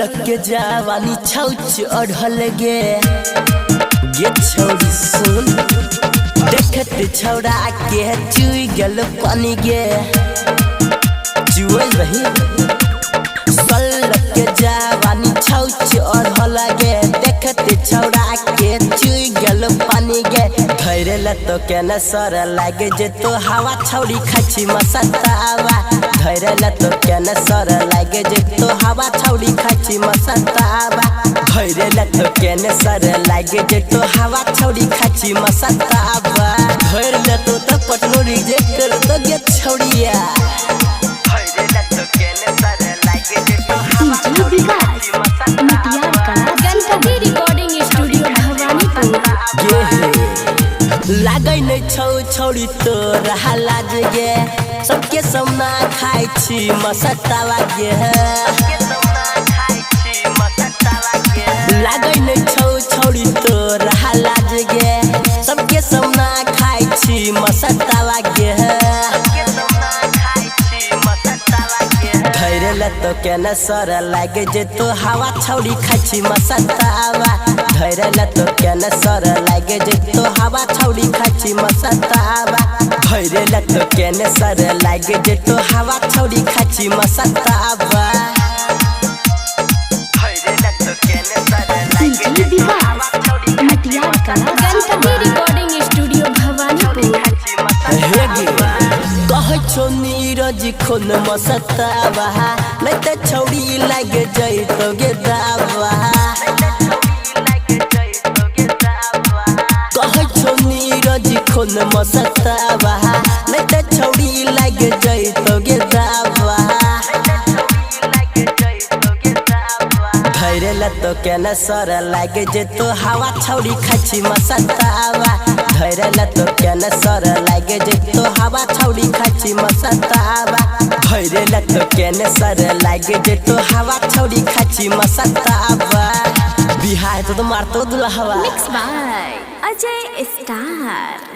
के जवानी छौ चढ़ल गे। गे छौड़ी सुन, देखत छौड़ा के चुई गेल पानी गे, चुअल रही। 16 के जवानी छौ चढ़ल गे, देखत छौड़ा के चुई गेल पानी गे। धैरे तो केने सर लागे जे तो हवा छौड़ी खाची मसतावा। धैरे तो केने सर लागे जे तो हवा छौड़ी खाची मसतावा। धैरे तो केने सर लागे जे तो हवा छौड़ी खाची मसतावा। धैरे तो त पटनो रिजेक्ट कर तो गे छौड़िया। डीजे विकास, मटियार कला, गणपति रिकॉर्डिंग स्टूडियो, भवानीपुर। गे हे लागै नै छौ छौड़ी तोरा लाज गे, सबके सामना खाइ छी मसतावा गे। लागै नै छौ छौड़ी तोरा लाज गे, सबके सामना खाइ छी मसतावा गे। धैरे तो केने सर लागे जे तो हवा छौड़ी खाइ छी मसतावा। धैरे तो केने सर लागे जे तो हवा छौड़ी खाइ छी मसतावा। धैरे तो केने सर लागे जे तो हवा छौड़ी खाइ छी मसतावा। डीजे विकास, मटियार कला, गणपति रिकॉर्डिंग स्टूडियो, भवानीपुर। हे गे कहै छौ नीरज खोन मसतावा, नै त छौड़ी लाग जैतो गे दावा। कहै छौ नीरज खोन मसतावा, नै त छौड़ी लाग जैतो गे दावा। धैरे तो केने सर लागे जे तो हवा छौड़ी खाइ छी मसतावा। धैरे तो केने सर लागे जे तो हवा छौड़ी खाइ छी मसतावा। धैरे तो केने सर लागे जे तो हवा छौड़ी खाइ छी मसतावा। बिहार तो मारतो दुल्हवा। Mix by Ajay star.